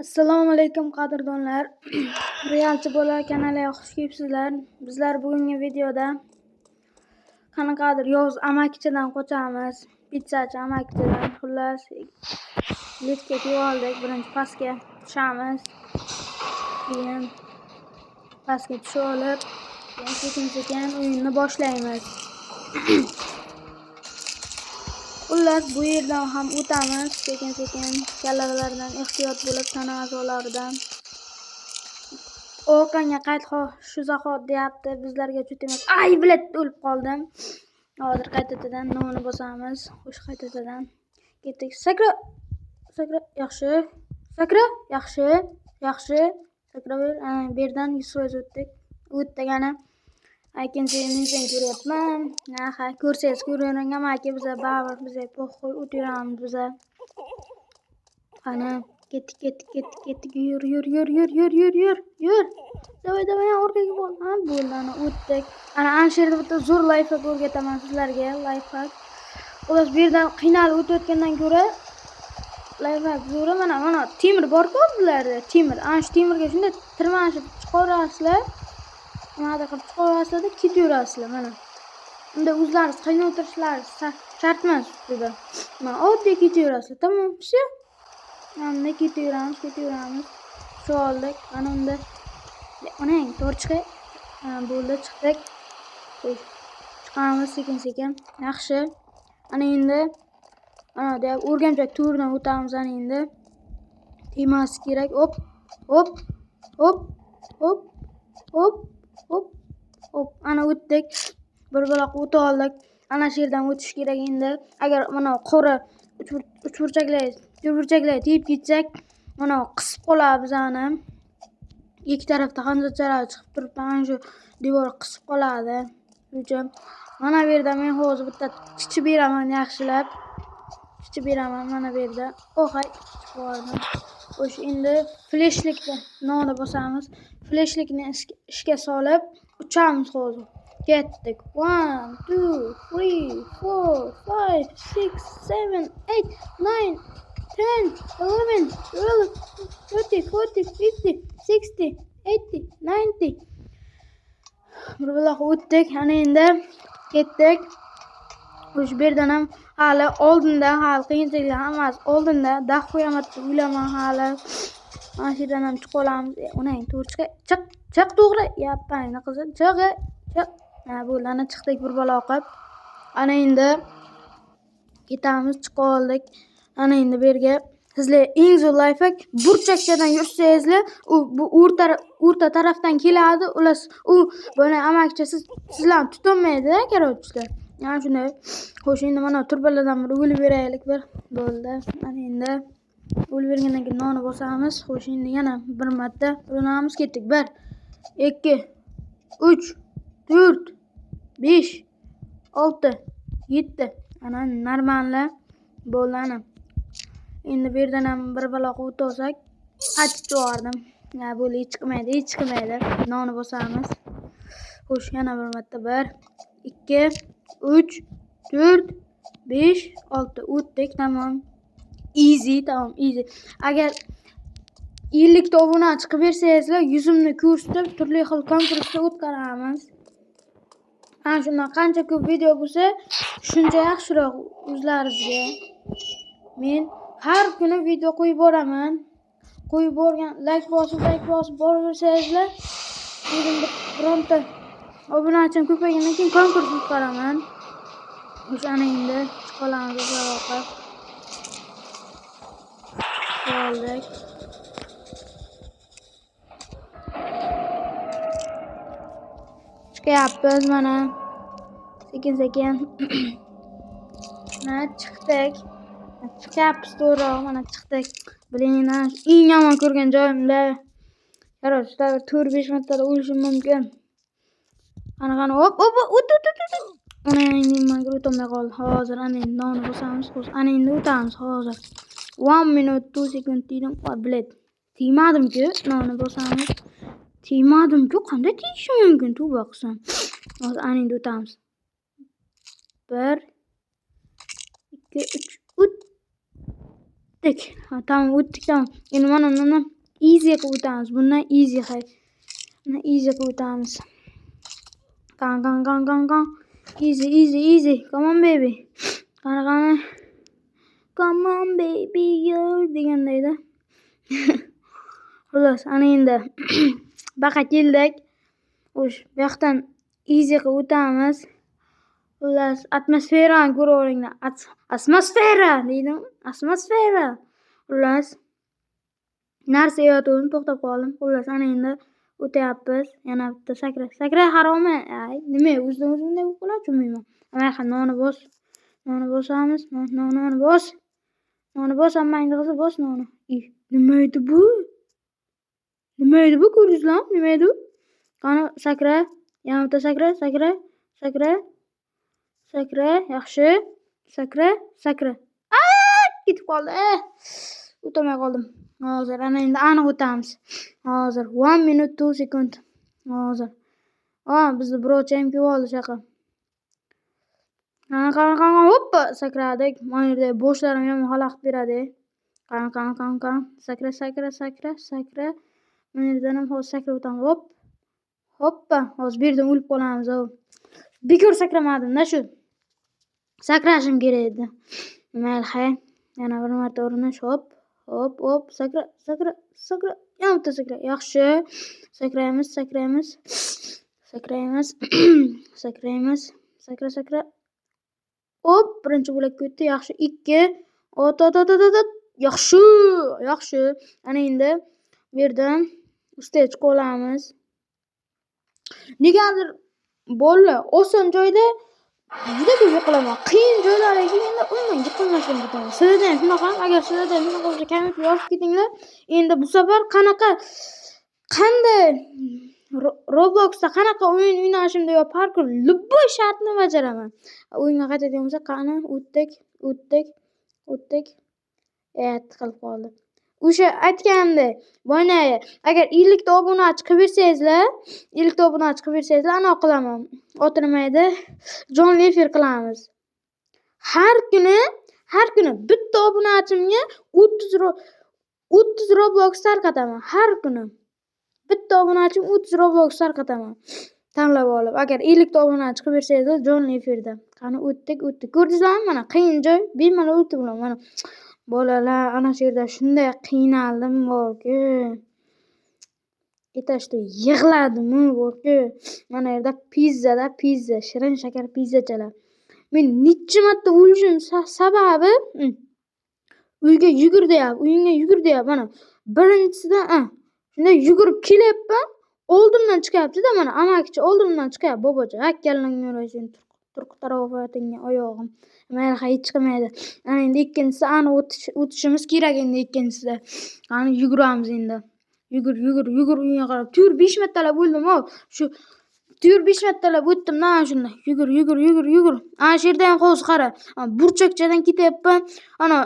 Assalomu alaykum qadrdonlar. Realchi bolalar kanaliga xush kelibsizlar. Bizlar bugungi videoda qanaqadir yovuz amakichadan qochamiz. Pizzachi amakichadan. Xullas, liftga kelib oldik. Birinchi pastga tushamiz. Keyin pastga tushib olib, keyin sekin-sekin o'yinni boshlaymiz. Xullas, bu yerdan ham o'tamiz, sekin-sekin kallalardan ehtiyot bo'lib, tana a'zolaridan. Orqangga qayt shu zahot deyapti, bizlarga chut emas. Ay, блядь, o'lib qoldim. Hozir qaytadan noni bosamiz. Xo'sh, qaytadan. Ketdik. Sakra. Sakra, yaxshi. Sakra, yaxshi. Yaxshi. Sakraver. Ana, bu yerdan 100% o'tdik. O'tdik ana. Ikkinchi men seni ko'ryapman. Ha, ko'rsangiz ko'ravering, amaki biza baribir biza похуй o'taveramiz biza. Qani, ketdik, ketdik, ketdik, ketdik. Yur, yur, yur, yur, yur, yur, yur, yur. Давай, давай, orqaga bo'l. Ha, bo'ldi, ana o'tdik. Ana shu yerda bitta zo'r лайфхак o'rgataman sizlarga, лайфхак. Xullas, bu yerdan qiynalib o'tayotgandan ko'ra лайфхак zo'ri mana temir bor-ku bularda, temir. Ana shu temirga shunday tirmashib chiqaverasizlar. Nimadir qilib chiqaverasizlar-da, ketaverasizlar mana. Unda o'zlaringiz qiynab o'tirishlari shart emas ustida. Mana oddiy ketaverasizlar. Tamom, всё. Mana bunday ketaveramiz, ketaveramiz. Tushib oldik. Ana unda onang to'g'ri chiqay. Ha, bo'ldi, chiqdik. Xo'sh, chiqamiz sekin-sekin. Yaxshi. Ana endi ana deyap o'rgamchak to'ridan o'tamiz ana endi. Tegmaslik kerak. Hop, hop, hop, hop, hop, hop, hop. Ana o'tdik. Bir baloq o'ta oldik. Ana shu yerdan o'tish kerak endi. Agar mana qora uchburchaklar, to'rtburchaklar tegib ketsak, mana qisib qoladi bizani. Ikki tarafda xanjarchalar chiqib turibdi, ana shu devor qisib qoladi. Shuning uchun mana bu yerda men hozir bitta chichib beraman yaxshilab. Chichib beraman mana bu yerda. Ohay, chichib yubordim. Xo'sh, endi fleshlikni noni bosamiz. Fleshlikni ishga solib uchamiz hozir. Ketdik. 1 2 3 4 5 6 7 8 9 10 11 12 13 14 15 16 18 19. Bir baloq o'tdik. Ana endi ketdik. Xo'sh, bu yerdan ham hali oldinda, hali qiyinchiliklar hammasi oldinda. Dahoy marta o'laman hali. Mana shu yerdan ham chiqib olamiz. Onang to'g'ri chiq, chiq, chiq to'g'ri. Yappangni qizi, chiq, chiq. Ha, bo'ldi, ana chiqdik bir balo qilib. Ana endi ketamiz, chiqib oldik. Ana endi bu yerga sizlar eng zo'r лайфхак burchakchadan yursangizlar, u bu o'rta tarafdan keladi. Ular u buni amakicha sizlarni tutolmaydi, короче. Mana shunday. Xo'sh, endi mana turbalardan bir o'lib beraylik bir. Bo'ldi. Ana endi o'lib bergandan keyin noni bosamiz. Xo'sh, endi yana bir marta urinamiz, ketdik. 1 2 3 4 5 6 7. Ana normalni bo'ldi ana. Endi bu yerdan ham bir baloq o'tib olsak, achib yubordim. Ha, bo'ldi, hech chiqmaydi, hech chiqmaydi. Noni bosamiz. Xo'sh, yana bir marta 1 2 3 4 5 6 o'tdik, tamom. Easy, tamom, easy. Agar 50 ta obuna chiqib bersangizlar, yuzimni ko'rsatib, turli xil konkurslar o'tkazamiz. Ana shundan qancha ko'p video bo'lsa, shuncha yaxshiroq o'zlaringizga. Men har kuni video qo'yib boraman. Qo'yib borgan, like bosib, like bosib boraversangizlar, o'zim bironta obunachim ko'paygandan keyin konkurs o'tkaraman. O'shani endi chiqa olamiz ovqat. Oldik. Chiqyapmiz mana. Sekin-sekin. Mana chiqdik. Chiqyapmiz to'g'rirog'i, mana chiqdik. Блин, eng yomon ko'rgan joyimda. Короче, 4-5 martada o'lishim mumkin. Qani, qani, hop, hop, o't, o't, o't, o't. Ana endi manga o'tolmay qoldi. Hozir ana endi noni bosamiz. Xo'sh, ana endi o'tamiz hozir. 1 minut 2 sekund dedim. Voy, блядь. Tegmadim-ku, noni bosamiz. Tegmadim-ku, qanday tegishi mumkin, tavba qilsam. Hozir ana endi o'tamiz. 1 2 3 o't. O'tdik. Ha, tamom, o'tdik, tamom. Endi mana bundan easy qilib o'tamiz. Bundan easy hay. Bundan easy qilib o'tamiz. Qani, qani, qani, qani, qani. Easy, easy, easy. Come on, baby. Qani, qani. Come on, baby, yo degandayda. Xullas, ana endi baqa keldik. Xo'sh, bu yoqdan easy qilib o'tamiz. Xullas, atmosferani ko'ra olinglar. Atmosfera deydimi? Atmosfera. Xullas, narsa yeyotgandim, to'xtab qoldim. Xullas, ana endi o'tyapmiz. Yana bitta sakra. Sakra haromi. Ay, nima o'zidan o'zi bunday bo'lib qoladi, tushunmayman. Mayli, nonni bos. Nonni bosamiz. Non, nonni bos. Nonni bos, ammangni qizi, bos nonni. Nima edi bu? Nima edi bu, ko'rdingizlarmi? Nima edi bu? Qani, sakra. Yana bitta sakra, sakra, sakra. Sakra, yaxshi. Sakra, sakra. Aa, ketib qoldi. O'tolmay qoldim. Hozir ana endi aniq o'tamiz. Hozir 1 minute 2 sekund. Hozir. Bizni birovcha ham kelib oldi shu yoqqa. Qani, qani, qani, hoppa, sakradik. Mana yerda boshlarim yomon xalaqit beradi. Qani, qani, qani, qani. Sakra, sakra, sakra, sakra. Mana yerdan ham hozir sakrab o'tamiz. Hop. Hoppa, hozir bu yerdan o'lib qolamiz. Bekor sakramadim-da shu. Sakrashim kerak edi. Mayli, hay. Yana bir marta urinish. Hop, hop, hop, sakra, sakra, sakra. Yana bitta sakra. Yaxshi. Sakraymiz, sakraymiz. Sakraymiz. Sakraymiz. Sakra, sakra. Hop, birinchi bo'lakka o'tdi. Yaxshi. 2. Ot, ot, ot, ot, ot. Yaxshi, yaxshi. Ana endi bu yerdan ustiga chiqib olamiz. Negadir bolalar oson joyda juda ko'p yiqilaman. Qiyin joylarga kelganda umuman yiqilmasdan ketaman. Sizlarda ham shunaqami? Agar sizlarda ham shunaqa bo'lsa, kommentga yozib ketinglar. Endi bu safar qanaqa, qanday Robloxda qanaqa o'yin o'ynashimda yo parkur любой shartni bajaraman. O'yinga qaytadigan bo'lsak, qani o'tdik, o'tdik, o'tdik. Tiqilib qoldi. O'sha aytganimdek, boyagi agar 50 ta obunachi qilib bersangizlar, 50 ta obunachi qilib bersangizlar, anaqa qilaman. Oti nima edi? Jonli efir qilamiz. Har kuni, har kuni bitta obunachimga 30 Roblox tarqataman har kuni. Bitta obunachim 30 Roblox tarqataman. Tanlab olib, agar 50 ta obunachi qilib bersangizlar, jonli efirda. Qani o'tdik, o'tdik. Ko'rdingizlarmi? Mana qiyin joy, bemalol o'tib olaman. Mana bolalar, ana shu yerda shunday qiynaldim borku. Etashda yig'ladim-u borku. Mana yerda pizzada pizza, shirin shakar pizzachalar. Men necha marta o'lishim sababi uyga yugur deyapti, uyingga yugur deyapti. Mana birinchisida, shunday yugurib kelyapman, oldimdan chiqyapti-da, mana amakicha oldimdan chiqyapti, bobocha. Ha, kallangga uray seni, turq tarofatingga oyog'im. Mayli, hech chiqmaydi. Ana endi ikkinchisi aniq o'tishimiz kerak endi ikkinchisida. Qani yuguramiz endi. Yugur, yugur, yugur uyga qarab. 4-5 martalab o'ldim-o. Shu 4-5 martalab o'tdim-da ana shunda. Yugur, yugur, yugur, yugur. Ana shu yerda ham hozir qara. Burchakchadan ketyapman. Ana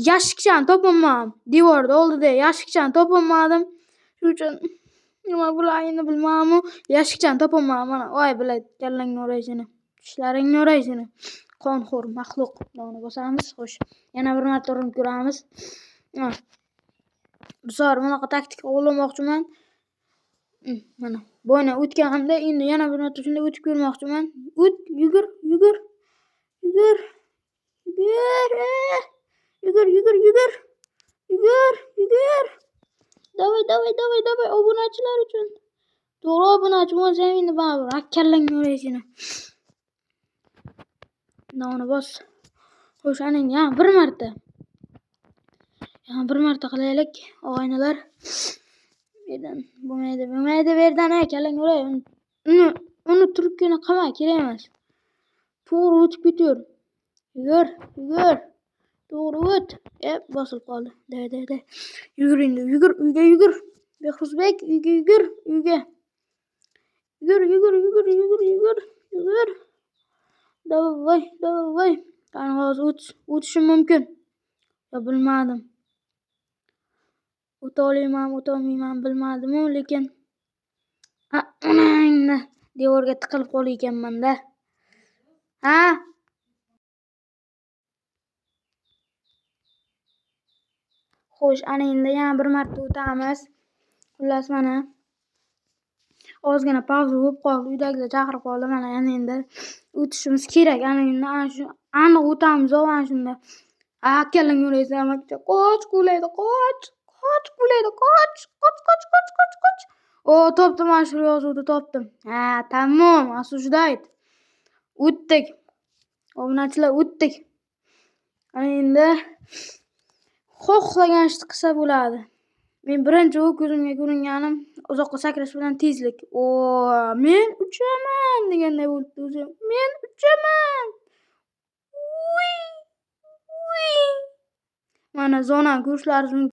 yashikchani topolmadim. Devorda oldida yashikchani topolmadim. Shuning uchun nima bo'layini bilmadim. Yashikchani topolmadim mana. Voy bilay, kallangga uray seni. Tishlaringga uray seni. Qonxo'r maxluq. Nonni bosamiz. Xo'sh, yana bir marta urinib ko'ramiz. Bu safar bunaqa taktika qo'llamoqchiman. Mana boyna o'tganimda endi yana bir marta shunday o'tib ko'rmoqchiman. O't, yugur, yugur. Yugur. Yugur. Yugur, yugur, yugur. Yugur, yugur. Davay, davay, davay, davay obunachilar uchun. To'g'ri obunachi bo'lsa ham endi baribir kallangga uray seni. Nonni bos. Xo'sh, ana endi yana bir marta. Yana bir marta qilaylik, og'aynilar. Bu yerdan bo'lmaydi, bo'lmaydi bu yerdan, kallangga uray. Uni turibgina qilma, kerak emas. To'g'ri o'tib ketaver. Yugur, yugur. To'g'ri o't. Bosilib qoldi. Da, da, da. Yugur endi, yugur, uyga yugur. Behruzbek, uyga yugur, uyga. Yugur, yugur, yugur, yugur, yugur, yugur. Davay, davay. Qani hozir o'tishim mumkin. Yo bilmadim. O'ta olamanmi, o'ta olmaymanmi bilmadim-u, lekin onangni devorga tiqilib qolgan ekanman-da. Ha? Xo'sh, ana endi yana bir marta o'tamiz. Xullas, mana ozgina pauza bo'lib qoldi. Uydagilar chaqirib qoldi. Mana ana endi o'tishimiz kerak. Ana endi ana shu aniq o'tamiz ana shunda. A, kallang o'raysan, akcha. Qoch, quvlaydi, qoch. Qoch, quvlaydi, qoch. Qoch, qoch, qoch, qoch, qoch. O, topdim, mana shu yozuvni topdim. Ha, tamom, осуждает. O'tdik. Obunachilar, o'tdik. Ana endi xohlagan ishni qilsa bo'ladi. Men birinchi u ko'zimga ko'ringanim uzoqqa sakrash bilan tezlik. O, men uchaman deganday bo'libdi o'zi. Men uchaman. Uy! Uy! Mana zonani ko'rishlaringiz mumkin.